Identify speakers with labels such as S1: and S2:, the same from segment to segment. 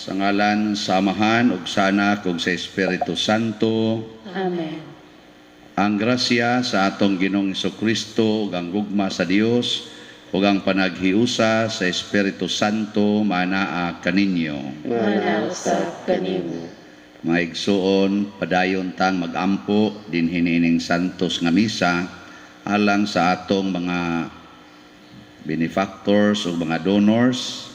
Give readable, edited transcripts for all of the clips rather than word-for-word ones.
S1: Sa ngalan sa Amahan ug sa Anak ug sa Espiritu Santo.
S2: Amen.
S1: Ang grasya sa atong Ginoong Kristo ug ang gugma sa Dios ug ang panaghiusa sa Espiritu Santo manaa kaninyo.
S2: Maanaa usab kanimo.
S1: Mga igsuon, padayon tang magampo dinhi niining santos nga misa alang sa atong mga benefactors o mga donors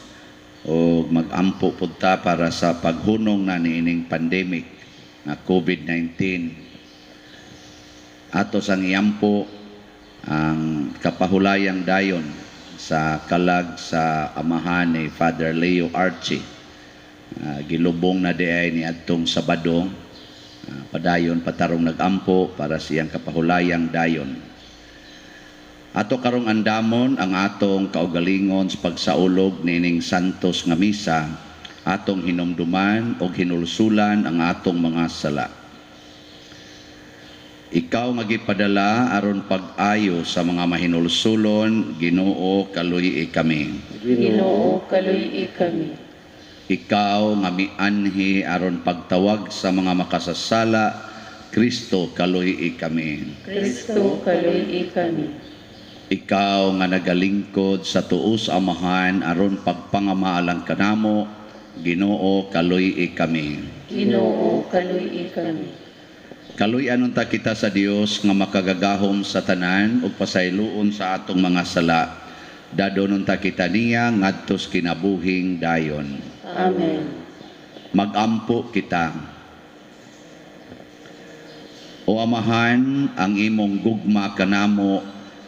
S1: o magampo pud ta para sa paghunong na niining pandemic nga COVID-19. Ato sang iampo ang kapahulayang dayon sa kalag sa amahan ni Father Leo Archie. Gilubong na diay ni adtong Sabado. Padayon pa ta rong nagampo para siyang kapahulayang dayon. Ato karong andamon ang atong kaugalingon sa pagsaulog niining santos nga misa, atong hinumduman og hinulsulan ang atong mga sala. Ikaw nga gipadala aron pag-ayo sa mga mahinulsulon, Ginoo, kaluy-i kami.
S2: Ginoo, kaluy-i kami.
S1: Ikaw nga mianhi aron pagtawag sa mga makasasala, Kristo, kaluy-i kami.
S2: Kristo, kaluy-i kami.
S1: Ikaw nga nagalingkod sa tuo sa Amahan aron pagpangamaalang kanamo, Ginoo, kaluy-i kami.
S2: Ginoo, kaluy-i kami.
S1: Kaluy-an unta kita sa Dios nga makagagahom sa tanan ug pasayloon sa atong mga sala. Dadon unta kita niya ngadto sa kinabuhing dayon.
S2: Amen.
S1: Magampo kita. O Amahan, ang imong gugma kanamo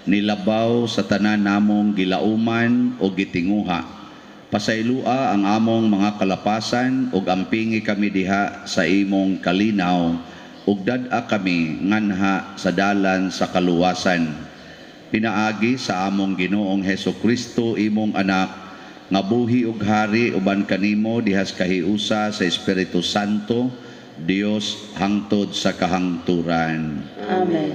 S1: nilabaw sa tanan namong gilauman o gitinguha. Pasayloa ang among mga kalapasan ug ampingi kami diha sa imong kalinaw ug dad-a kami nganha sa dalan sa kaluwasan. Pinaagi sa among Ginoong Heso Kristo, imong anak, nga buhi ug hari uban kanimo dihas kahiusa sa Espiritu Santo, Dios hangtod sa kahangturan.
S2: Amen.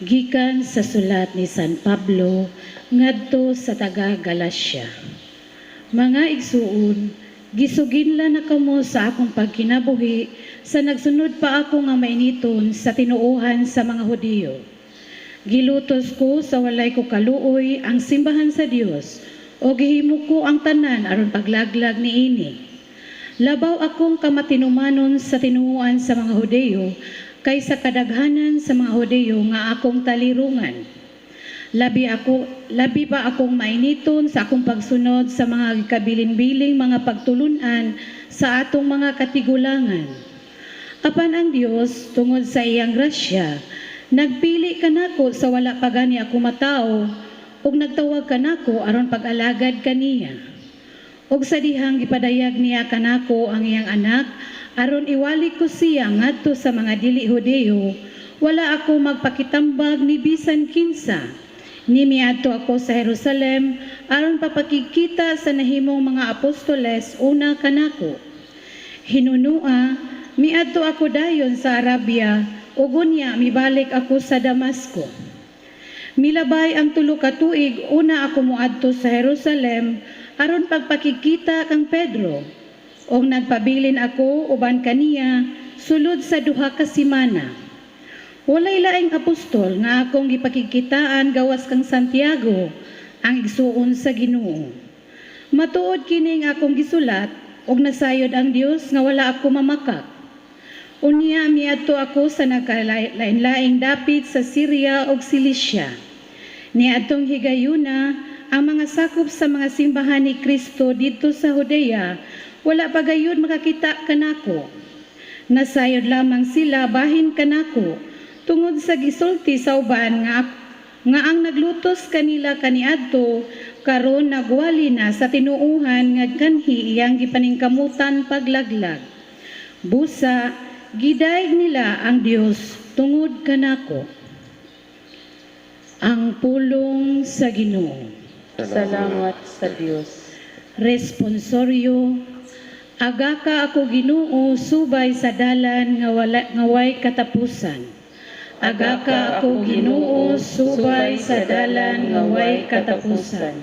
S3: Gikan sa sulat ni San Pablo ngadto sa taga Galacia. Mga igsuon, gisuginlan na kamo sa akong pagkinabuhi sa nagsunod pa ako nga mainiton sa tinuohan sa mga Hudiyo. Gilutos ko sa walay ko kaluoy ang simbahan sa Dios o gihimo ko ang tanan aron paglaglag niini. Labaw akong kamatinumanon sa tinuohan sa mga Hudiyo kaysa kadaghanan sa mga Hudiyo nga akong talirungan. Labi pa akong mainiton sa akong pagsunod sa mga kabilin-biling mga pagtulunan sa atong mga katigulangan. Apan ang Dios, tungod sa iyang grasya, nagpili kanako sa wala pa gani ako matawo ug nagtawag kanako aron pag-alagad kaniya. Ug sa dihang gipadayag niya kanako ang iyang anak aron iwali ko siya ngadto sa mga dili Hudiyo, wala ako magpakitambag ni bisan kinsa. Ni miadto ako sa Jerusalem aron papakigkita sa nahimong mga apostoles una kanako. Hinunua, miadto ako dayon sa Arabia ug unya mibalik ako sa Damasco. Milabay ang 3 ka tuig una ako moadto sa Jerusalem aron pagpakigkita kang Pedro. Og nagpabilin ako uban kaniya sulod sa 2 ka semana. Walay laing apostol nga akong gipakigkitaan gawas kang Santiago, ang igsuon sa Ginoo. Matuod kining akong gisulat ug nasayod ang Dios nga wala ako mamakak. Unya miadto ako sa nagkalain-laing dapit sa Syria ug Cilicia. Niadtong higayuna, ang mga sakop sa mga simbahan ni Kristo didto sa Judea wala pa gayud makakita kanako. Nasayod lamang sila bahin kanako tungod sa gisulti sa uban nga ang naglutos kanila kaniadto karon nagwali na sa tinuohan nga kanhi iyang gipaningkamutan paglaglag. Busa gidayeg nila ang Dios tungod kanako. Ang pulong sa Ginoo.
S2: Salamat sa Dios.
S3: Responsoryo. Agaka ako, Ginoo, subay sa dalan nga wala nga way katapusan. Agaka ako, Ginoo, subay sa dalan nga way katapusan.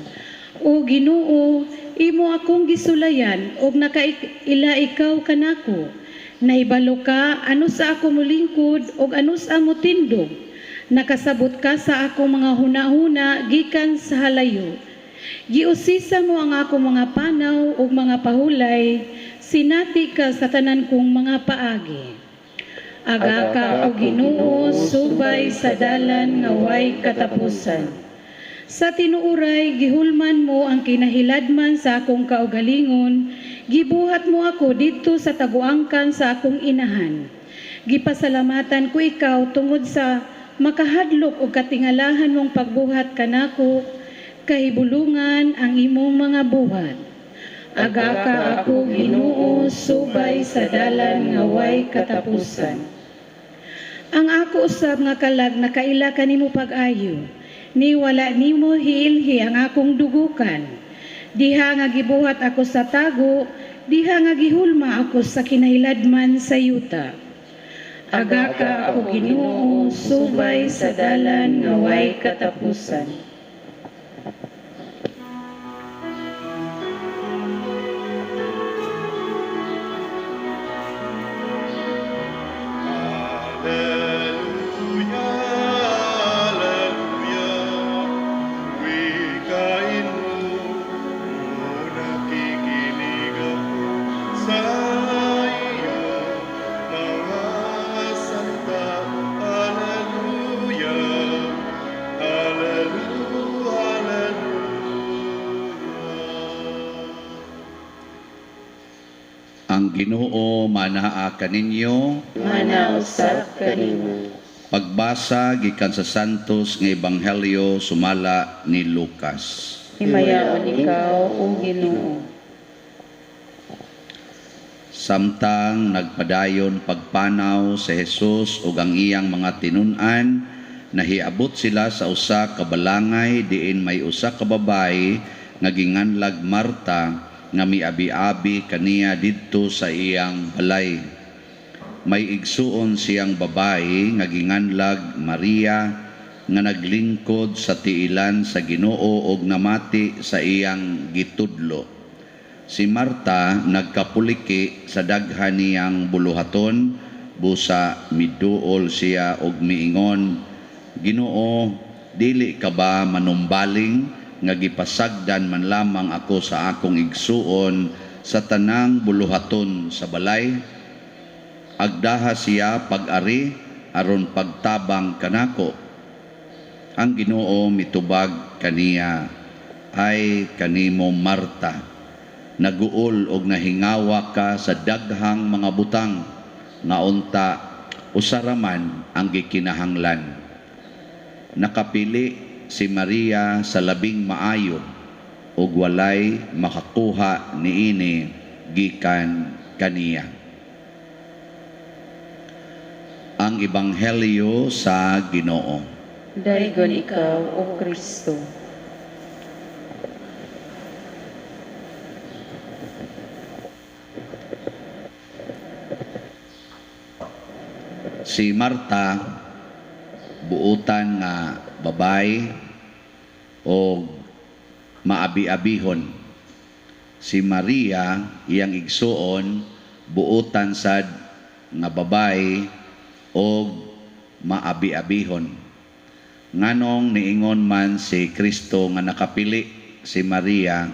S3: O Ginoo, imo akong gisulayan og nakaila ikaw kanako. Nahibalo ka ano sa ako molingkod og ano sa motindog. Nakasabot ka sa akong mga hunahuna gikan sa halayo. Giusisa mo ang akong mga panaw ug mga pahulay, sinati ka sa tanan kong mga paagi. Agaka o Ginoo, subay sa dalan nga way katapusan. Sa tinuuray, gihulman mo ang kinahiladman sa akong kaugalingon, gibuhat mo ako didto sa taguangkan sa akong inahan. Gipasalamatan ko ikaw tungod sa makahadlok og katingalahan mong pagbuhat kanako, kahibulungan ang imong mga buhat. Agaka ako, Ginoo, subay sa dalan nga way katapusan. Ang ako usab nga kalag nakaila kanimo pag-ayo. Ni wala nimo hiilhi ang akong dugukan. Diha nga gibuhat ako sa tago, diha nga gihulma ako sa kinahiladman sa yuta. Agaka ako, Ginoo, subay sa dalan nga way katapusan.
S4: Alleluia, Alleluia, wikain mo, nakikinig ako sa iyong mga salita. Alleluia, Alleluia, Alleluia.
S1: Ang Ginoo manaa kaninyo.
S2: Mana usab kanimo.
S1: Pagbasa gikan sa Santos nga Ebanghelyo sumala ni Lucas.
S2: Himayaon ikaw, O Ginoo.
S1: Samtang nagpadayon pagpanaw si Jesus ug ang iyang mga tinun-an, nahiabot sila sa usa ka balangay diin may usa ka babayi nga ginganlag Marta nga miabi-abi kaniya didto sa iyang balay. May igsuon siyang babayi nga ginganlag Maria nga naglingkod sa tiilan sa Ginoo og namati sa iyang gitudlo. Si Marta nagkapuliki sa daghan niyang buluhaton, busa miduol siya og miingon, "Ginoo, dili ka ba manumbaling nga gipasagdan man lamang ako sa akong igsuon sa tanang buluhaton sa balay? Agdaha siya pag-ari aron pagtabang kanako." Ang Ginoo mitubag kaniya, "Ay kanimo, Marta, naguol og nahingawa ka sa daghang mga butang, nga unta usa ra man ang gikinahanglan. Nakapili si Maria sa labing maayo ug walay makakuha niini gikan kaniya." Ang Ebanghelyo sa Ginoo.
S2: Daygon ikaw, O Kristo.
S1: Si Marta, buutan nga babay o maabi-abihon. Si Maria, iyang igsuon, buutan sad nga babay o maabi-abihon. Nganong niingon man si Kristo nga nakapili si Maria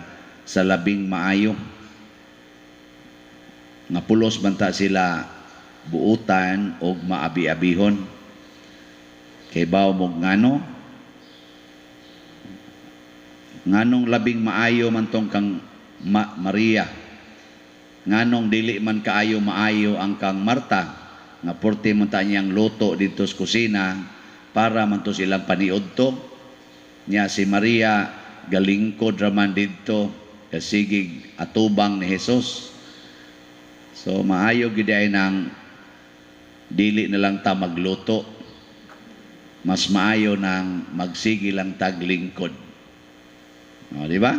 S1: sa labing maayo? Nga pulos banta sila buutan og maabi-abihon. Kay baw mo ngano? Nganong labing maayo man tong kang Maria? Nganong dili man kaayo maayo ang kang Marta? Nga porte man ta niyang luto didto sa kusina para man to silang paniudto. Nya si Maria galingkod raman didto kasigig atubang ni Jesus. So maayo gid ay nang dili na lang ta magluto. Mas maayo nang magsigi lang taglingkod. O, di ba?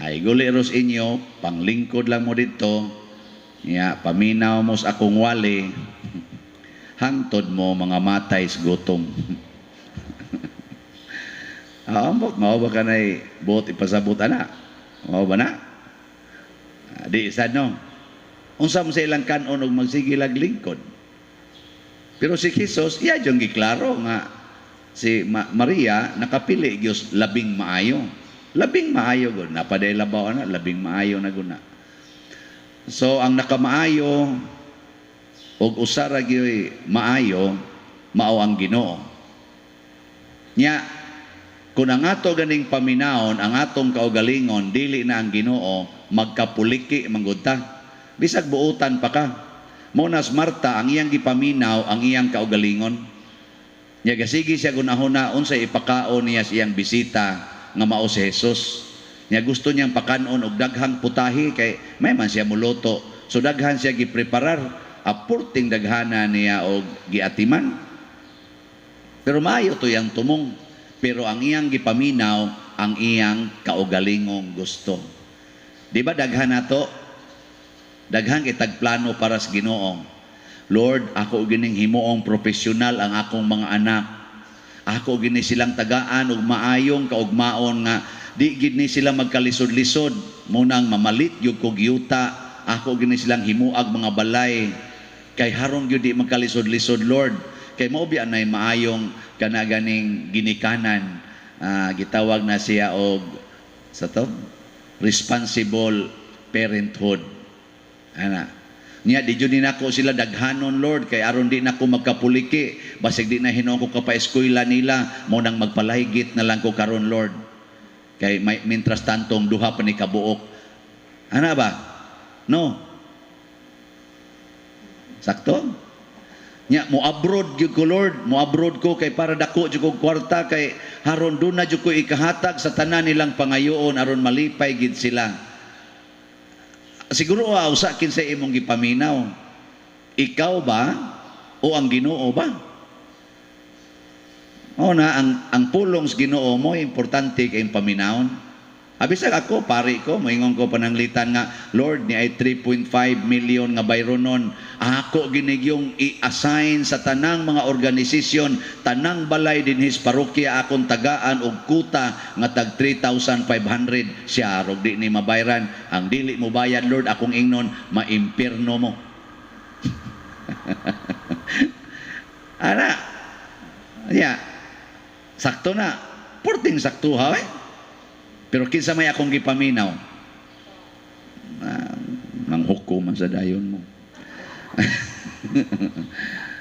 S1: Ay guli ros inyo, panglingkod lang mo didto. Nya paminaw mo sa akong wali. Hangtod mo mga matay sa gutom. Ah, ambot, mao ba kanay buot ipasabot ana? Mao ba na? Ah, di sad, no. Unsa man sa ilang kanon og magsige lag lingkod? Pero si Jesus, iya jung giklaro nga si Maria nakapili gyud labing maayo. Labing maayo gud. Napaday labaw ana, labing maayo na guna. So ang nakamaayo og usa ra gyud maayo, mao ang Ginoo. Nya kung ang ato ganing paminawon, ang atong kaugalingon dili na ang Ginoo, magkapuliki manggod ta. Bisag buutan pa ka. Mao nas Marta, ang iyang gipaminaw ang iyang kaugalingon. Nya gasige siya gunahuna unsay ipakaon niya sa iyang bisita nga mao si Jesus. Nya gusto niyang pakanon og daghang putahe kay may man siya muluto. So daghan siya gipreparar, apurting daghana niya og giatiman. Pero maayo to iyang tumong. Pero ang iyang gipaminaw ang iyang kaugalingong gusto. Di ba daghan nato? Daghan kitag plano para sa Ginoo. Lord, ako gining himuong profesional ang akong mga anak. Ako gini silang tagaan og maayong kaugmaon nga di gid ni sila magkalisod-lisod. Munang mamalit gyud kog yuta. Ako gini silang himuag mga balay. Kay haron gyud di magkalisod-lisod, Lord. Kay mao biya nay maayong kana ganing ginikanan. Gitawag na siya og sa to responsible parenthood. Ana. Nya di jud ni nako sila daghanon, Lord, kay aron di nako magkapuliki, basig di na hinuon ko kapaeskwela nila, mo nang magpalahigit na lang ko karon, Lord. Kay may mintras tantong duha pa ni kabuok. Ana ba? No. Sakto? Nya mo abroad gyud ko, Lord, mo abroad ko kay para dako jud kog kwarta kay haron duna jud ko ikahatag sa tanan nilang pangayoon aron malipay gid sila. Siguro usa kinsa imong gipaminaw. Ikaw ba o ang Ginoo ba? O na ang pulong sa Ginoo mo importante kay paminawon. Abisag ako pari ko moingon ko pananglitan nga, Lord, ni ay 3.5 million nga bayronon, ako ginigyong i-assign sa tanang mga organisasyon, tanang balay dinhi sa parokya akong tagaan og kuta nga tag 3,500. Siya rog di ni mabayran. Ang dili mo bayad, Lord, akong ingnon, maimpierno mo. Ana ya, sakto na, porting sakto ha eh. Pero kinsa may akong gipaminaw? Nang hukom man sa dayon mo.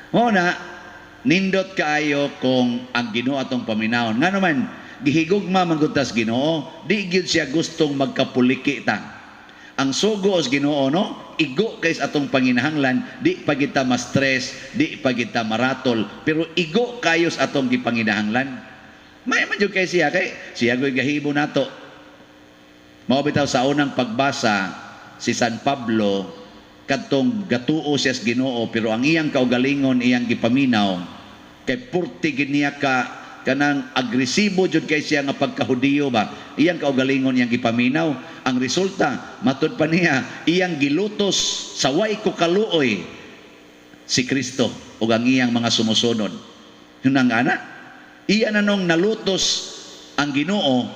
S1: O na, nindot kaayo kung ang Ginoo atong paminawon. Nga naman, gihigugma man gud tas Ginoo, di gyud siya gustong magkapuliki ta. Ang sugo sa Ginoo, no, igo kay sa atong panginahanglan, di pa kita ma-stress, di pa kita maratol, pero igo kayo sa atong gipanginahanglan. May man jud kay siya, kay siya goy gahibo nato. Mao bitaw sa unang pagbasa si San Pablo kadtong gatuo siya sa Ginoo, pero ang iyang kaugalingon iyang gipaminaw kay purti gid niya ka kanang agresibo jud kay siya nga pagkahudiyo ba, iyang kaugalingon iyang gipaminaw. Ang resulta, matud pa niya, iyang gilutos sa way ko kaluoy si Kristo ug ang iyang mga sumusunod. Yun ang ana, iya na nung nalutos ang Ginoo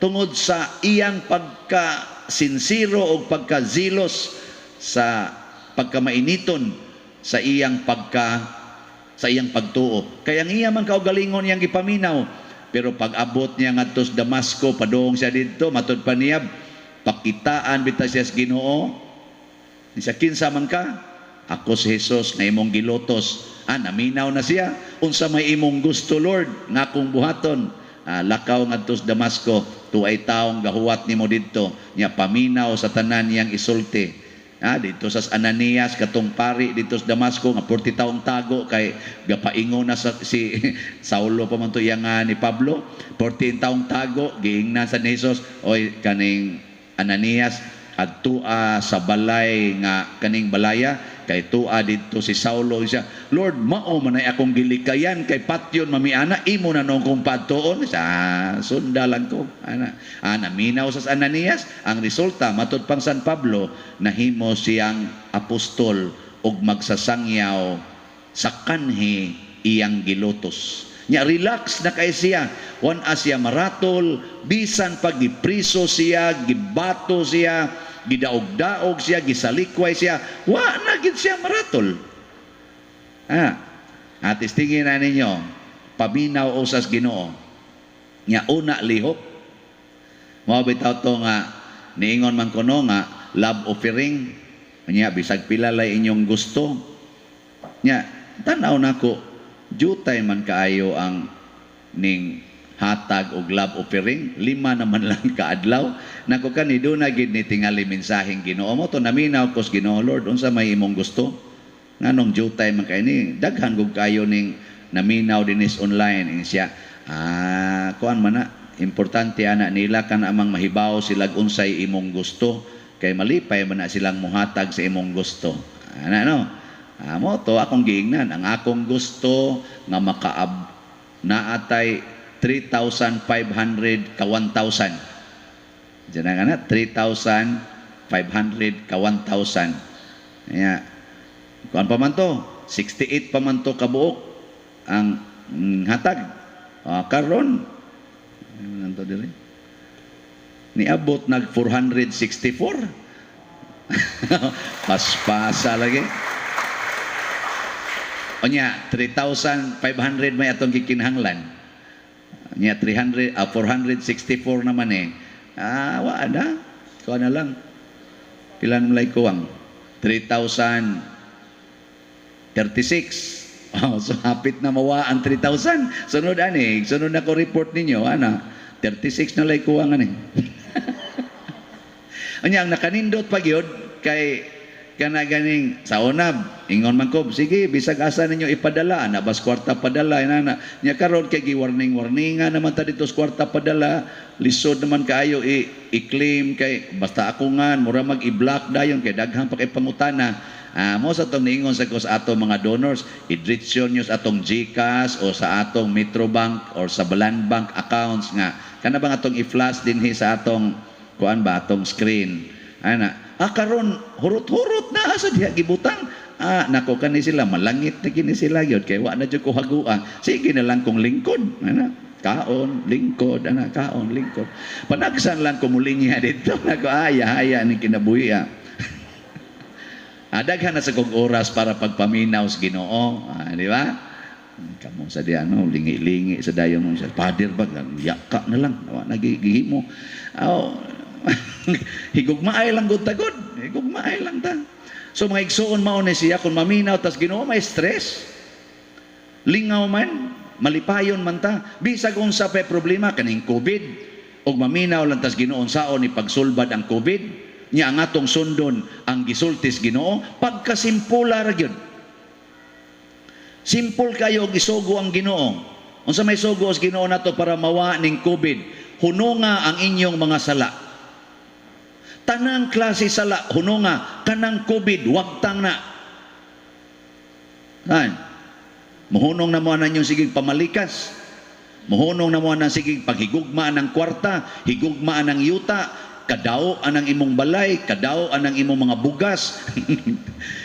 S1: tungod sa iyang pagka-sinsero o pagka-zelos sa pagkamainiton sa iyang pagtuo. Kaya ang iya man kaugalingon iyang gipaminaw, pero pag abot niya ngadto sa Damasco, padung siya didto, matud pa niya, pakitaan bitaw siya sa Ginoo. Siya, "Kinsa man ka?" "Ako si Jesus nga imong gilutos." Ah, naminaw na siya. "Unsa may imong gusto, Lord, nga akong buhaton?" "Ah, lakaw ngadto sa Damasco, tuay taong gahuwat nimo didto." Nya paminaw sa tanan niyang isulti. Ah, dito sa Ananias katong pari dito sa Damasco nga 40 taong tago kay gapaingon na sa, si Saulo pa man to iya nga ni Pablo, 14 taong tago, giingnan sa ni Jesus, "Oy, kaning Ananias, adtua sa balay nga kaning balaya kay tua didto si Saulo." Siya, "Lord, mao man ay akong gilikayan kay patyon mamiana, imo na nung kong padtuon sa sundalan ko." Ana, naminaw sa Ananias. Ang resulta, matud pang San Pablo, nahimo siyang apostol ug magsasangyaw sa kanhi iyang gilutos. Nya relax na kay siya. Wa siya maratol, bisan pag gipriso siya, gibato siya, gidaog-daog siya, gisalikway siya, wa na gid siya maratol. Ah, testingin na ninyo, paminaw usas Ginoo. Nya una lihok. Mao bitaw to nga niingon man kuno nga love offering. Nya bisag pila lay inyong gusto. Nya tan-aw nako, jutay man kaayo ang ning hatag og love offering, 5 naman lang kaadlaw. Nako, kani duna gid ni tingali mensaheng Ginoo mo to. Naminaw kos Ginoo, "Lord, unsa may imong gusto? Nganong jutay man kay ni daghan gud kayo ning naminaw dinis online?" Ing siya, "Ah, kuan man na, importante ana nila kan amang mahibaw sila unsay imong gusto kay malipay man na silang muhatag sa imong gusto." Ana no. Ah, mo to akong giingnan ang akong gusto nga makaab naatay 3,500 ka 1,000. Diyan na nga na, 3,500 ka 1,000. Kaya, kuan pa man to, 68 pa man to kabuok ang hatag. Ah, karon, ano to diri? Niabot nag 464. Paspasa lagi. Unya, 3,500 may atong gikinahanglan. Nya 300, 464 naman eh. Ah, wa na. Kuha na lang. Pila na malay kuwang? 3,036. Oh, so hapit na mawa ang 3,000. Sunod ani, sunod na ko report ninyo, ana. 36 na lay kuwang ani. Unya ang nakanindot pa gyud kay kana ganing sa unab ingon man ko, "Sige, bisag asa ninyo ipadala ana, bas kwarta padala inana." Nya karon kay gi warning warninga naman ta dito sa kwarta padala, lisod naman kaayo i-claim kay basta ako nga mura mag i-block dayon kay daghan pa kay pangutana. Ah, mo sa tong niingon sa ko sa atong mga donors, i-diretso nyo sa atong GCash o sa atong Metrobank or sa Balan Bank accounts nga kana bang atong i-flash dinhi sa atong kuan ba, atong screen ana. Ah, karon hurot-hurot na asa diha gibutang. Ah, nako, kani sila malangit na kini sila gyud kay wa na jud ko hagua. Sige na lang kong lingkod ana, kaon lingkod ana, kaon lingkod, panagsan lang ko mulinya dito. Nako, aya haya ni kinabuhi. Ah. Ah, daghan na sa kong oras para pagpaminaw sa Ginoo. Ah, di ba? Kamo sa di ano, lingi-lingi sa dayon mo sa father ba, yaka na lang, wa nagigihimo. Aw, higugmaay lang gud tagod, higugmaay lang ta. So mga igsuon, mao ni siya kung maminaw tas Ginoo, may stress. Lingaw man, malipayon man ta. Bisag unsa pa problema kaning COVID, og maminaw lang tas Ginoo saon ni pagsulbad ang COVID, nya ang atong sundon ang gisultis Ginoo, pagkasimpula ra gyud. Simple kayo og isugo ang Ginoo. Unsa may sugo sa Ginoo nato para mawa ning COVID? Hununga ang inyong mga sala. Tanang klase sala, hununga. Kanang COVID, wagtang na. Kan? Muhunong na mo na inyong sigig pamalikas. Muhunong na mo na sigig paghigugma ng kwarta, higugma ng yuta, kadaw anang imong balay, kadaw anang imong mga bugas,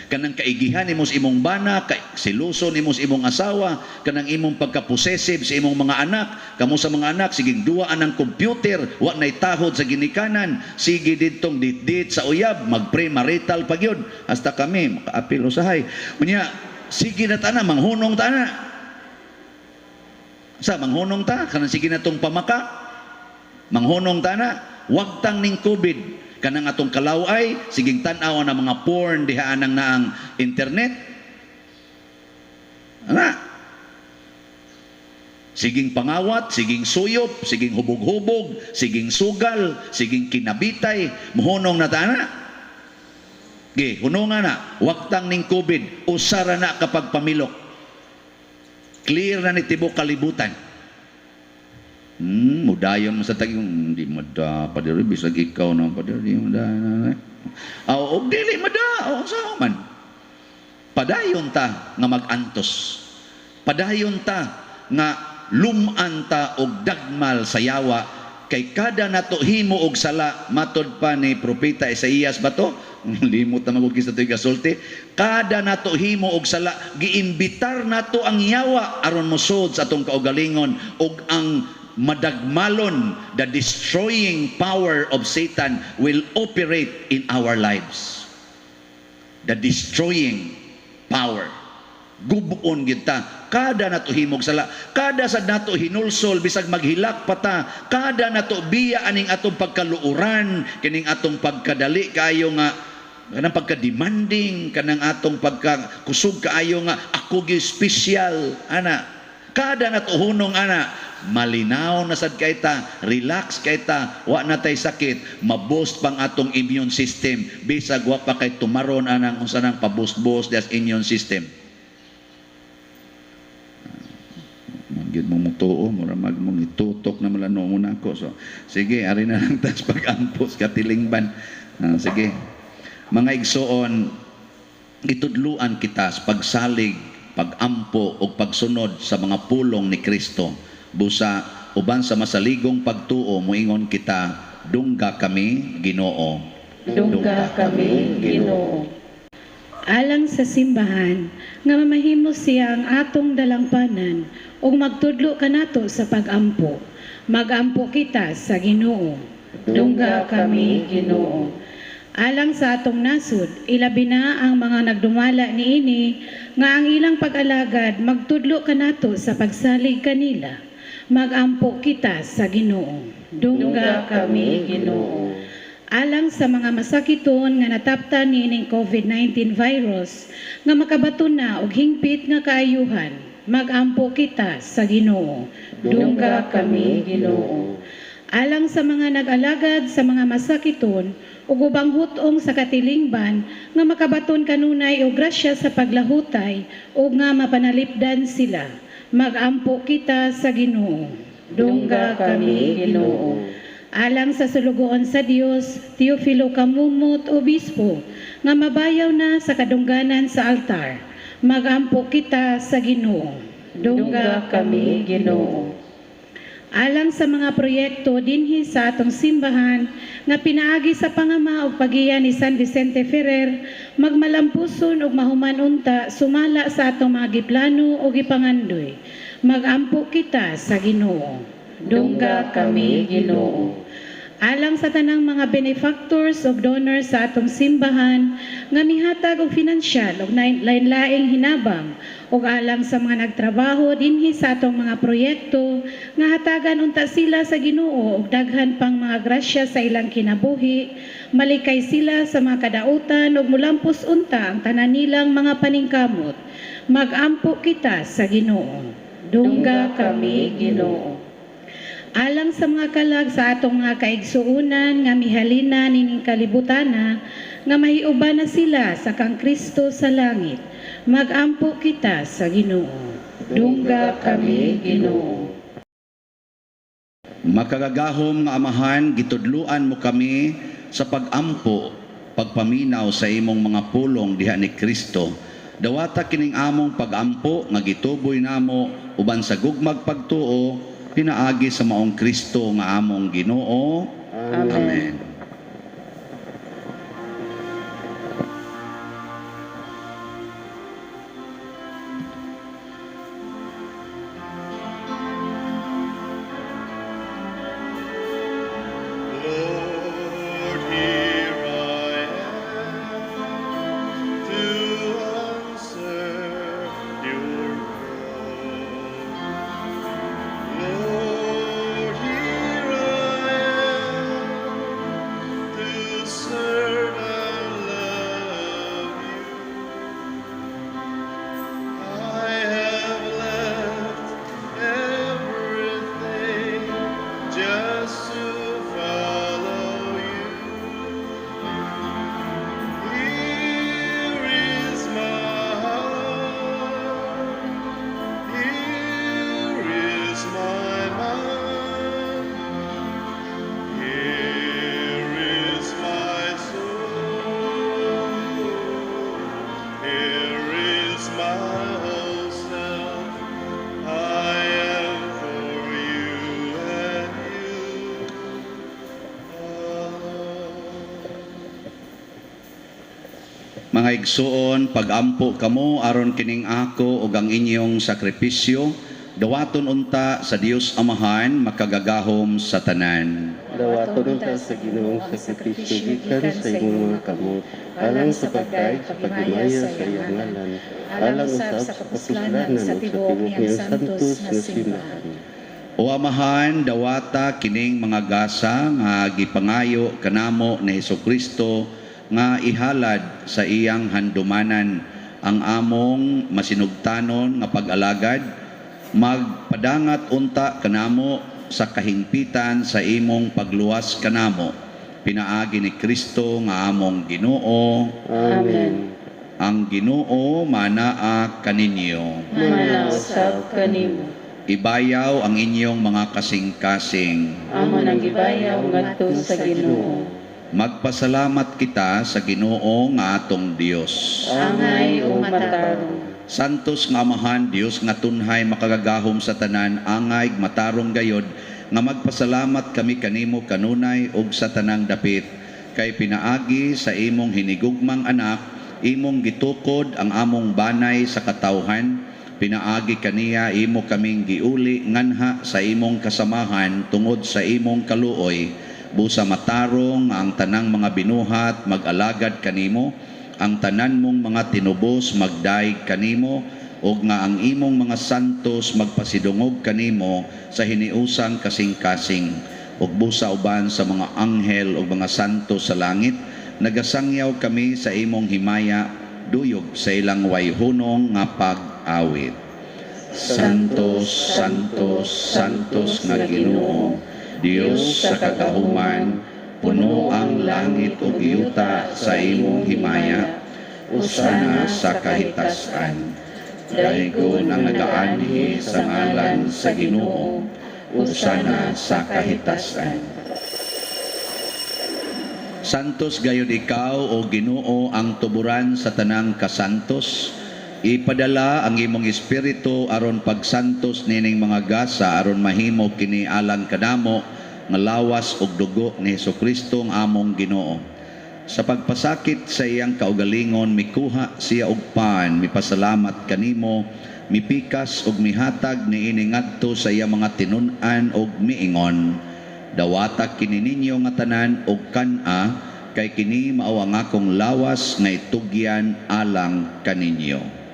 S1: kanang kaigihan nimo sa imong bana, kay seloso nimo sa imong asawa, kanang imong pagka-possessive sa imong mga anak, kamo sa mga anak siging duwa anang computer, wa nay tahod sa ginikanan, sige didtong dit-dit sa uyab, mag-premarital pa gyud, hasta kami makaapil usahay. Unya, sige na ta na, manghunong ta na. Sa manghunong ta, kanang sige na tong pamaka, manghunong ta na, wagtang ning COVID, kanang atong kalaway, siging tan-aw na mga porn diha anang naang internet. Ana. Siging pangawat, siging suyop, siging hubog-hubog, siging sugal, siging kinabitay, muhunong na ta na. Ge, hununga na, wagtang ning COVID, usara na kapag pamilok. Clear na ni tibok kalibutan. Mudayon mo sa taging, hindi mada, padiri, bisag ikaw na, padiri, mada, na, na. Aw, og dili mada, o sa man. Padayon ta nga mag-antos. Padayon ta nga luman ta og dagmal sa yawa kay kada nato himo og sala, matod pa ni propeta Isaías ba to Limot na magugis na ito'y gasulti. Kada nato himo og sala, giimbitar nato ang yawa aron mosud sa atong kaugalingon og ang madagmalon, the destroying power of Satan will operate in our lives. The destroying power. Gubuon gyud ta kada nato himog sala, kada sad nato hinulsol bisag maghilak pa ta, kada nato biya aning atong pagkaluoran, kining atong pagkadali kaayo nga kanang pagka-demanding, kanang atong pagkakusog kaayo nga ako gyud special ana. Kada nato hunong ana, malinaw na sad kay ta, relax kay ta, wa na tay sakit, ma-boost pang atong immune system bisag wa pa kay tumaron anang unsa nang pa-boost-boost das immune system. Magyud mo mutuo, mura mag mong itutok na malano mo na ako. So, sige, ari na lang tas pag-ampos katilingban. Sige. Mga igsoon, itudluan kita sa pagsalig, pagampo o pagsunod sa mga pulong ni Kristo. Busa, uban sa masaligong pagtuo, muingon kita, dungga kami, Ginoo.
S2: Dungga kami, Ginoo.
S3: Alang sa simbahan nga mamahimo siya ang atong dalangpanan ug magtudlo kanato sa pagampo. Magampo kita sa Ginoo.
S2: Dungga kami, Ginoo.
S3: Alang sa atong nasod, ilabi na ang mga nagdumala niini nga ang ilang pag-alagad magtudlo kanato sa pagsalig kanila. Magampo kita sa Ginoo.
S2: Dungga kami, Ginoo.
S3: Alang sa mga masakiton nga nataptan niining COVID-19 virus nga makabaton na og hingpit nga kaayuhan, magampo kita sa Ginoo.
S2: Dungga kami, Ginoo.
S3: Alang sa mga nag-alagad sa mga masakiton ug ubang hutong sa katilingban nga makabaton kanunay og grasya sa paglahutay ug nga mapanalipdan sila, magampo kita sa Ginoo.
S2: Dungga kami, Ginoo.
S3: Alang sa sulugoon sa Dios, Teofilo Camumot, Obispo, nga mabayaw na sa kadungganan sa altar, magampo kita sa Ginoo.
S2: Dungga kami, Ginoo.
S3: Alang sa mga proyekto dinhi sa atong simbahan nga pinaagi sa pangama ug pagiya ni San Vicente Ferrer, magmalampuson ug mahuman unta sumala sa atong mga giplano ug gipangandoy. Magampo kita sa Ginoo.
S2: Dungga kami, Ginoo.
S3: Alang sa tanang mga benefactors ug donors sa atong simbahan nga mihatag og finansyal ug lain-laing hinabang ug alang sa mga nagtrabaho dinhi sa atong mga proyekto nga hatagan unta sila sa Ginoo og daghan pang mga grasya sa ilang kinabuhi, malikay sila sa mga kadautan ug mulampos unta ang tanan nilang mga paningkamot. Magampo kita sa Ginoo.
S2: Dungga kami, Ginoo.
S3: Alang sa mga kalag sa atong mga kaigsuonan nga mihalina nining kalibutana nga mahiuban na sila sa kang Kristo sa langit, magampo kita sa Ginoo.
S2: Dungga kami, Ginoo.
S1: Makagagahom nga Amahan, gitudluan mo kami sa pagampo, pagpaminaw sa imong mga pulong diha ni Kristo. Dawata kining among pagampo nga gituboy namo uban sa gugmag pagtuo pinaagi sa maong Kristo nga among Ginoo.
S2: Amen.
S1: Amen.
S4: Lord, here I am to answer your call. Lord, here I am.
S1: Mga igsuon, pagampo kamo aron kining ako ug ang inyong sakripisyo dawaton unta sa Dios Amahan makagagahom sa tanan.
S5: Dawaton unta sa Ginoong sakripisyo gikan sa imong mga kamot, alang sa pagdaig sa paghimaya sa iyang ngalan, alang usab sa kapuslanan ug sa tibuok niyang santos nga simbahan.
S1: O Amahan, dawata kining mga gasa nga gipangayo kanamo ni Hesukristo nga ihalad sa iyang handumanan ang among masinugtanon nga pag-alagad, magpadangat unta kanamo sa kahingpitan sa imong pagluwas kanamo pinaagi ni Kristo nga among Ginoo.
S5: Amen.
S1: Ang Ginoo manaa kaninyo.
S2: Manausab kanimo.
S1: Ibayaw ang inyong mga kasing-kasing.
S2: Amo nang gibayaw ngadto sa Ginoo.
S1: Magpasalamat kita sa Ginoo nga atong Dios.
S2: Angay o matarong.
S1: Santos nga Amahan, Dios nga tunhay makagagahom sa tanan, angay matarong gayod nga magpasalamat kami kanimo kanunay ug sa tanang dapit, kay pinaagi sa imong hinigugmang anak, imong gitukod ang among banay sa katawhan. Pinaagi kaniya imo kaming giuli nganha sa imong kasamahan tungod sa imong kaluoy. Busa matarong nga ang tanang mga binuhat mag-alagad kanimo, ang tanan mong mga tinubos magdaig kanimo, ug nga ang imong mga santos magpasidungog kanimo sa hiniusang kasing-kasing. Ug busa uban sa mga anghel ug mga santos sa langit, nagasangyaw kami sa imong himaya, duyog sa ilang wayhunong nga pag-awit. Santos, Santos, Santos nga Ginoo, Dios sa kagahuman, puno ang langit ug yuta sa imong himaya. Usana sa kahitasan. Daygon ang nagaanhi sa ngalan sa Ginoo. Usana sa kahitasan. Santos gayud ikaw, o Ginoo, ang tuburan sa tanang kasantos. Ipadala ang imong espiritu aron pagsantos nining mga gasa aron mahimo kini alang kanamo nga lawas ug dugo ni Hesukristo ang among Ginoo. Sa pagpasakit sa iyang kaugalingon, mikuha siya og pan, mipasalamat kanimo, mipikas ug mihatag niini ngadto sa iyang mga tinun-an ug miingon: Dawata kini ninyo nga tanan og kan-a, kay kini mao ang akong lawas nga itugyan alang kaninyo.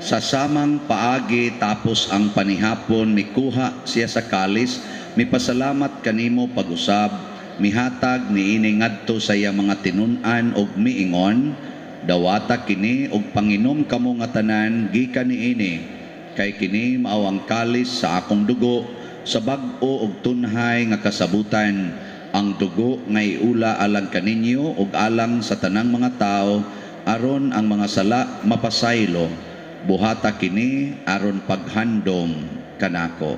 S1: Sa samang paagi tapos ang panihapon, mikuha siya sa kalis, mipasalamat kanimo pag-usab, mihatag niini ngadto sa iyang mga tinun-an og miingon: Dawata kini og panginom kamo nga tanan gikan niini, kay kini mao ang kalis sa akong dugo sa bag-o og tunhay nga kasabutan, ang dugo nga iula alang kaninyo ug alang sa tanang mga tawo aron ang mga sala mapasaylo. Buhata kini aron paghandom kanako.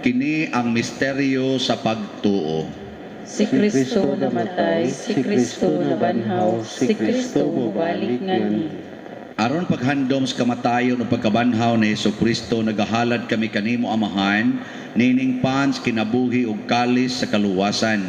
S1: Kini ang misteryo sa pagtuo.
S2: Si Kristo namatay, si Kristo nabanhaw, si Kristo mubalik nganhi.
S1: Aron paghandom sa kamatayon ug pagkabanhaw ni Hesukristo, nagahalad kami kanimo, Amahan, nining pan sa kinabuhi ug kalis sa kaluwasan.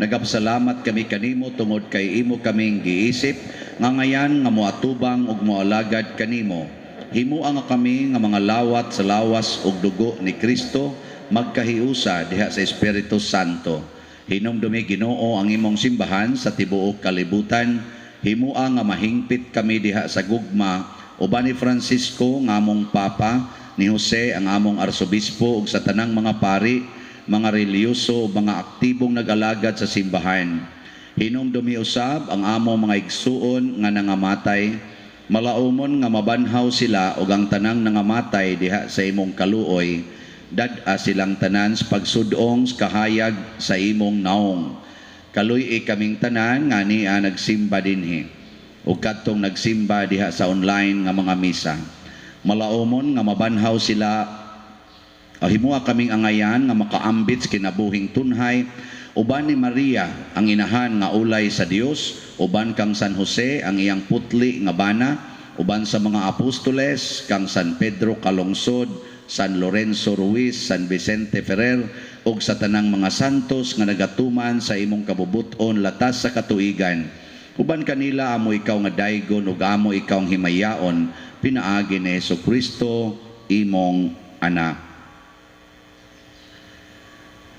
S1: Nagapasalamat kami kanimo tungod kay imo kaming giisip nga ngayan nga moatubang ug moalagad kanimo. Himua nga kami nga mga lawat sa lawas ug dugo ni Kristo magkahiusa diha sa Espiritu Santo. Hinumdumi, Ginoo, ang imong simbahan sa tibuok kalibutan. Himua nga mahingpit kami diha sa gugma uban ni Francisco nga among Papa, ni Jose ang among Arsobispo ug sa tanang mga pari, mga relihiyoso ug mga aktibong nag-alagad sa simbahan. Hinumdumi usab ang among mga igsuon nga nangamatay, malaumon nga mabanhaw sila ug ang tanang nangamatay diha sa imong kaluoy. Dad-a silang tanan sa pagsudong sa kahayag sa imong naong. Kaluy-i kaming tanan nga ania nagsimba dinhi ug kadtong nagsimba diha sa online nga mga misa. Malaumon nga mabanhaw sila, himua kaming angayan nga makaambit sa kinabuhing tunhay uban ni Maria ang inahan nga ulay sa Dios, uban kang San Jose ang iyang putli nga bana, uban sa mga apostoles kang San Pedro Calungsod, San Lorenzo Ruiz, San Vicente Ferrer ug sa tanang mga santos nga nagatuman sa imong kabubut-on latas sa katuigan. Uban kanila amo ikaw nga daygon ug amo ikaw ang himayaon pinaagi ni Hesukristo imong anak.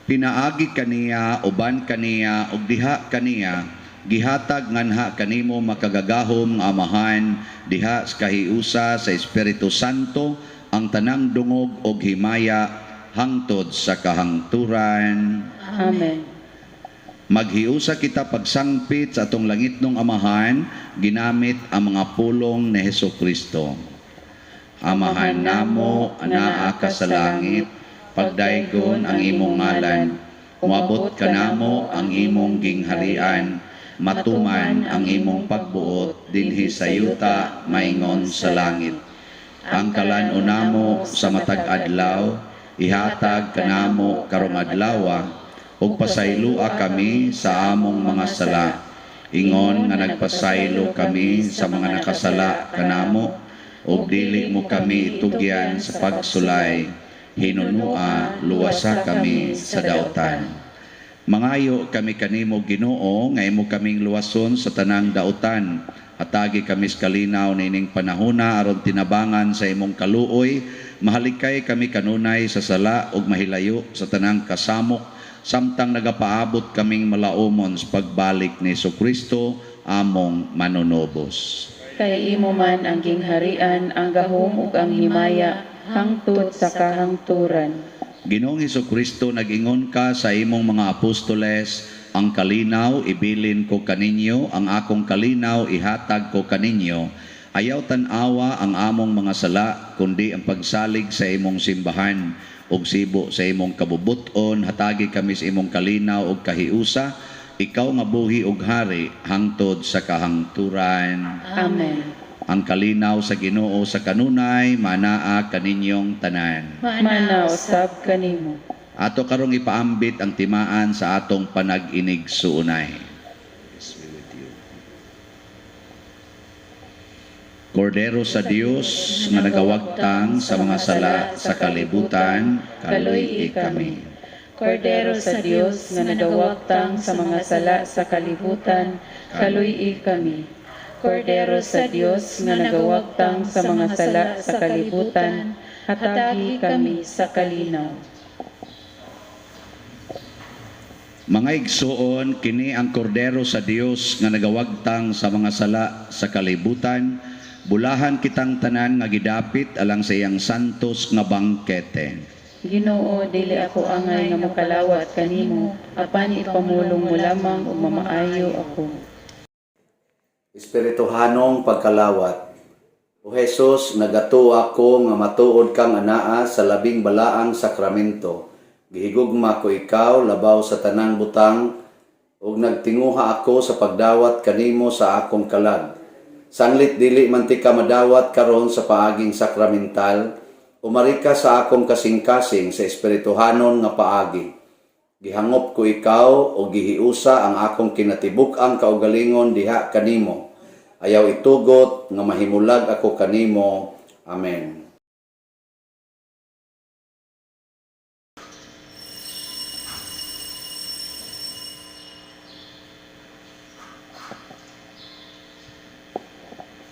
S1: Pinaagi kaniya, uban kaniya, ug diha kaniya, gihatag nganha kanimo makagagahom nga Amahan, diha sa kahiusa sa Espiritu Santo, ang tanang dungog og himaya hangtod sa kahangturan.
S2: Amen.
S1: Maghiusa kita pagsangpit sa atong langitnong Amahan, ginamit ang mga pulong ni Hesukristo. Amahan namo, anaa ka sa langit, pagdaygon ang imong ngalan, moabot kanamo ang imong gingharian, matuman ang imong pagbuot dinhi sa yuta maingon sa langit. Ang kalan-on namo sa matag adlaw, ihatag kanamo karong adlawa, ug pasayloa kami sa among mga sala, ingon nga nagpasaylo kami sa mga nakasala kanamo, ug dili mo kami itugyan sa pagsulay, hinunua luwasa kami sa dautan. Mangayo kami kanimo, Ginoo, nga imo kaming luwason sa tanang dautan. Hatagi kami sa kalinaw niining panahona aron tinabangan sa imong kaluoy, mahalikay kami kanunay sa sala ug mahilayo sa tanang kasamok samtang nagapaabot kaming malaumon sa pagbalik ni Hesukristo among manunobos.
S2: Kay imo man ang gingharian, ang gahom ug ang himaya hangtod sa kahangturan.
S1: Ginoong Hesukristo, nag-ingon ka sa imong mga apostoles, ang kalinaw ibilin ko kaninyo, ang akong kalinaw ihatag ko kaninyo. Ayaw tan-awa ang among mga sala, kundi ang pagsalig sa imong simbahan ug sibo sa imong kabubuton, hatagi kami sa imong kalinaw ug kahiusa, ikaw nga buhi ug hari hangtod sa kahangturan.
S2: Amen.
S1: Ang kalinaw sa Ginoo sa kanunay manaa kaninyong tanan.
S2: Mana usab kanimo.
S1: Ato karong ipaambit ang timaan sa atong panag-inig suunay. Peace be with you. Kordero sa Dios nga nagawagtang sa mga sala sa kalibutan, kaluy-i kami.
S2: Kordero sa Dios nga nagawagtang sa mga sala sa kalibutan, kaluy-i kami. Kordero sa Dios nga nagawagtang sa mga sala sa kalibutan, hatagi kami sa kalinaw.
S1: Mga igsuon, kini ang kordero sa Dios nga nagawagtang sa mga sala sa kalibutan, bulahan kitang tanan nga gidapit alang sa iyang santos nga bangkete.
S2: Ginoo, dili ako angay nga mokalawat kanimo, apan ipamulong mo lamang ug mamaayo ako.
S1: Espirituhanong pagkalawat. O Jesus, nagatuo ako nga matuod kang anaa sa labing balaang sakramento. Gihigugma ko ikaw labaw sa tanang butang ug nagtinguha ako sa pagdawat kanimo sa akong kalag. Sanglit dili man tika madawat karon sa paaging sakramental, umari ka sa akong kasing-kasing sa espirituhanon nga paagi. Gihangop ko ikaw o gihiusa ang akong kinatibuk-ang kaugalingon diha kanimo. Ayaw itugot nga mahimulag ako kanimo. Amen.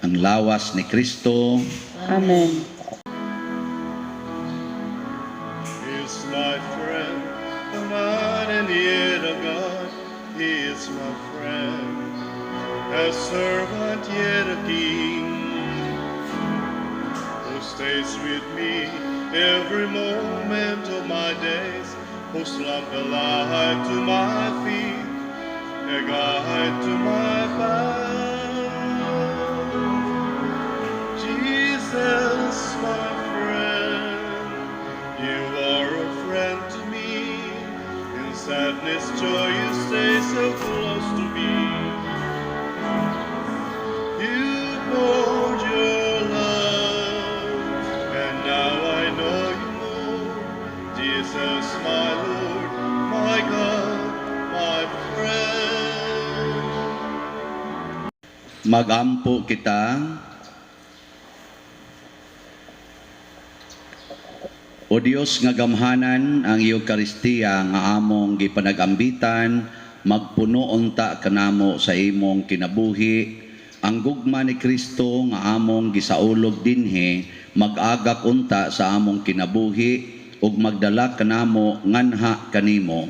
S1: Ang lawas ni Kristo.
S2: Amen.
S4: He is my friend, a man and yet a God. He is my friend, a servant yet a king, who stays with me every moment of my days, whose lamp a light to my feet, a guide to my path. Jesus, my friend, you are a friend to me in Sadness, joy, you stay so close to me. You poured your love, and now I know you more. Jesus, my Lord, my God, my friend.
S1: Magampo kita. O Dios nga gamhanan, ang Eukaristiya nga among gipanagambitan, magpuno unta kanamo sa imong kinabuhi. Ang gugma ni Kristo nga among gisaulog dinhi, mag-agak unta sa among kinabuhi ug magdala kanamo nganha kanimo.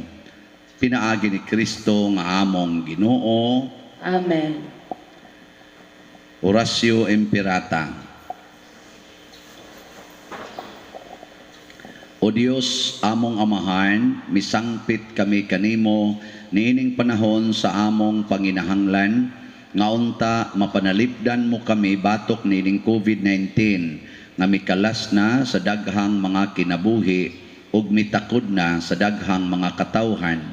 S1: Pinaagi ni Kristo nga among Ginoo.
S2: Amen.
S1: Oratio Imperata. O Dios, among Amahan, misangpit kami kanimo niining panahon sa among panginahanglan, nga unta mapanalipdan mo kami batok niining COVID-19, nga mikalas na sa daghang mga kinabuhi ug mitakod na sa daghang mga katawhan.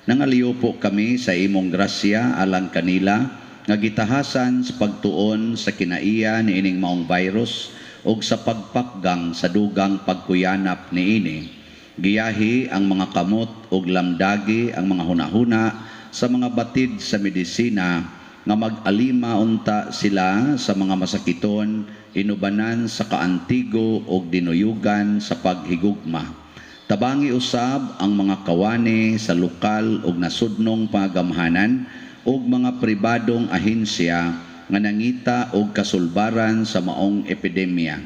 S1: Nangaliw po kami sa imong grasya alang kanila, nga gitahasan sa pagtuon sa kinaiya niining maong virus ug sa pagpakgang sa dugang pagkuyanap niini. Giyahi ang mga kamot ug lamdagi ang mga hunahuna sa mga batid sa medisina nga mag-alima unta sila sa mga masakiton, inubanan sa kaantigo ug dinuyugan sa paghigugma. Tabangi usab ang mga kawani sa lokal ug nasudnong pangagamhanan ug mga pribadong ahensya nga nangita og kasulbaran sa maong epidemya.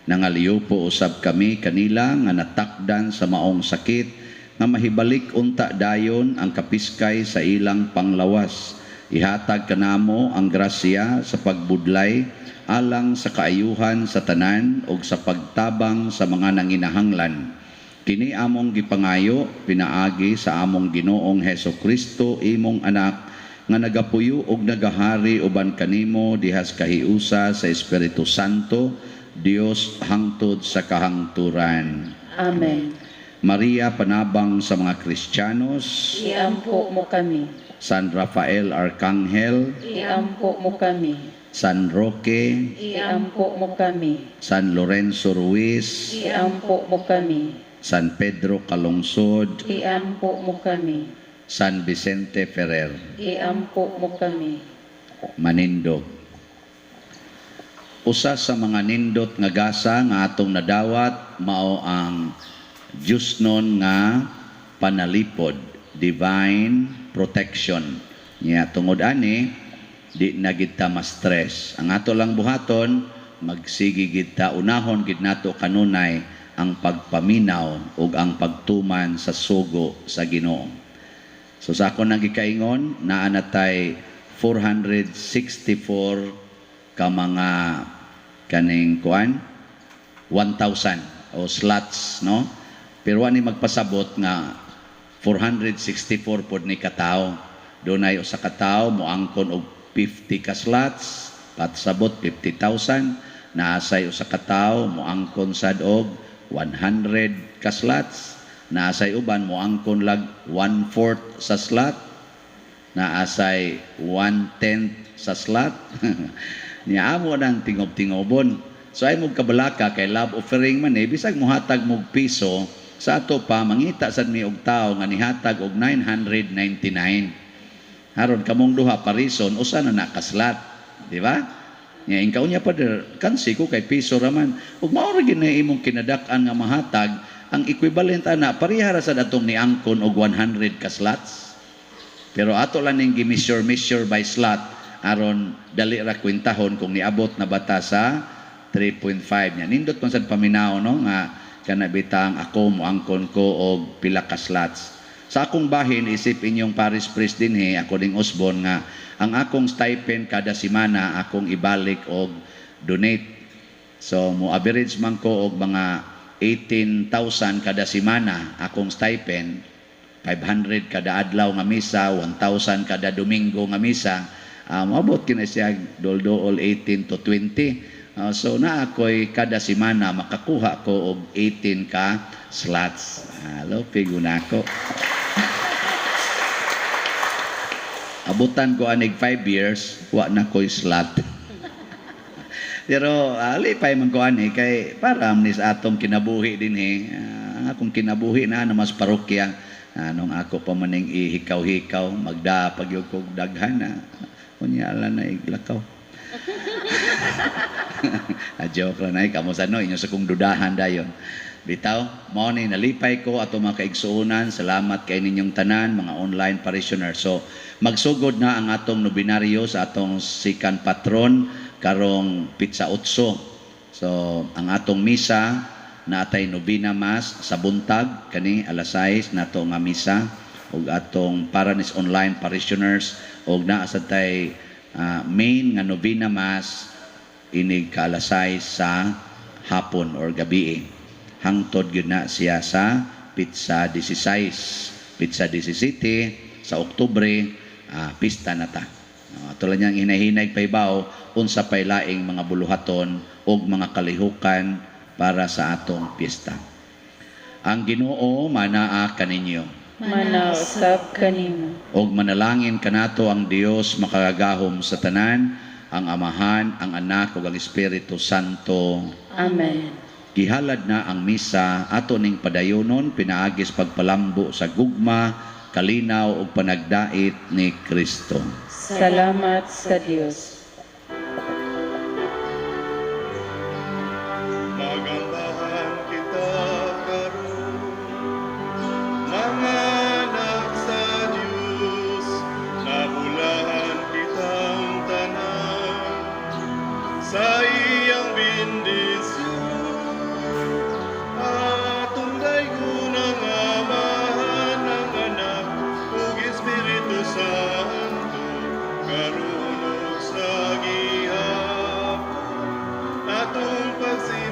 S1: Nangaliw po usab kami kanila nga natakdan sa maong sakit nga mahibalik unta dayon ang kapiskay sa ilang panglawas. Ihatag kanamo ang grasya sa pagbudlay alang sa kaayuhan sa tanan ug sa pagtabang sa mga nanginahanglan. Kini among gipangayo pinaagi sa among Ginoong Heso Kristo, imong anak, nga nagapuyo og nagahari uban kanimo dihas kahiusa sa Espiritu Santo, Dios hangtod sa kahangturan.
S2: Amen.
S1: Maria, panabang sa mga Kristiyanos,
S2: Iampo mo kami.
S1: San Rafael Arcangel,
S2: Iampo mo kami.
S1: San Roque,
S2: Iampo mo kami.
S1: San Lorenzo Ruiz,
S2: Iampo mo kami.
S1: San Pedro Calungsod,
S2: Iampo mo kami.
S1: San Vicente Ferrer.
S2: Iampo mo kami.
S1: Manindog. Usa sa mga nindot nga gasa nga atong nadawat mao ang Diyosnon nga panalipod, divine protection. Nya tungod ani di na gid ta ma-stress. Ang ato lang buhaton, magsige gid ta, unahon gid nato kanunay ang pagpaminaw ug ang pagtuman sa sugo sa Ginoo. So sa ako nang gikaingon, naa na tay 464 ka mga kaning kuan 1,000 o slots, no? Pero ani magpasabot nga 464 pod ni katao. Dunay usa ka tawo moangkon og 50 ka slots, patsabot 50,000. Naasay usa ka tawo moangkon sad og 100 ka slots. Naasay uban moangkon lag 1/4 sa slot. Naasay 1/10 sa slot. Niya amo nang tingob-tingobon. So ay mong kabalaka kay love offering man bisag mohatag mog piso sa ato pa mangita sad mi og tawo nga nihatag og 999. Haron kamong duha parison usa na nakaslat, di ba? Nya ingkaw niya pa der kansi ko kay piso raman. Ug mao ra gyud na imong kinadak-an nga mahatag, ang equivalent ana pareha ra sad atong niangkon og 100 ka slots. Pero ato lang ning gi-measure by slot aron dali ra kwentahon kung niabot na bata sa 3.5 nya. Nindot man sad paminaw, no, nga kana bitang ako moangkon ko og pila ka slots. Sa akong bahin, isip inyong parish priest dinhi, ako ding Osborne, nga ang akong stipend kada semana akong ibalik og donate. So mo average man ko og mga 18,000 kada semana akong stipend, 500 kada adlaw nga misa, 1,000 kada Domingo nga misa. Moabot kini siya dol-dool 18 to 20. So na ako'y kada semana makakuha ko og 18 ka slots. Halo, pigo na ako. Abutan ko anig 5 years, wa na ko'y slot. Pero lipay man ko ani kay para ni sa atong kinabuhi dinhi, ang akong kinabuhi na mas parokya. Anong ako pa maning ihikaw-hikaw, magda pag kog daghan na. Unya ala na iglakaw. Joke lang ay kamo sa no inyo sa kong dudahan dayon. Bitaw, mao ni nalipay ko ato mga kaigsuonan. Salamat kay ninyong tanan mga online parishioner. So, magsugod na ang atong nobinaryo sa atong sikan patron karong pitsa 8. So, ang atong misa naatay nobina mass sa buntag kani alas 6 nato nga misa ug atong para nis online parishioners ug naa sad tay main nga novena mass inig ka alas 6 sa hapon or gabi. Hangtod gyud na siya sa pitsa 16, pitsa 17 sa Oktubre, pista na ta. Tulad niyang hinahinay pahibaw unsa pay laing mga buluhaton ug mga kalihukan para sa atong piyesta. Ang Ginoo manaa kaninyo.
S2: Manausab kanimo.
S1: Og manalangin kanato ang Dios makagagahom sa tanan, ang Amahan, ang Anak ug ang Espiritu Santo.
S2: Amen.
S1: Gihalad na ang misa ato ning padayonon pinaagis pagpalambo sa gugma, kalinaw ug panagdait ni Kristo.
S2: Salamat sa Dios.
S4: Magambahan kita karon, mga anak sa Dios, nabulahan kitang tanan sa iyang bendisyon. Atong daygon ang Amahan, ang Anak, ug Espiritu Santo, karon ug sa gihapon atong pagsimba.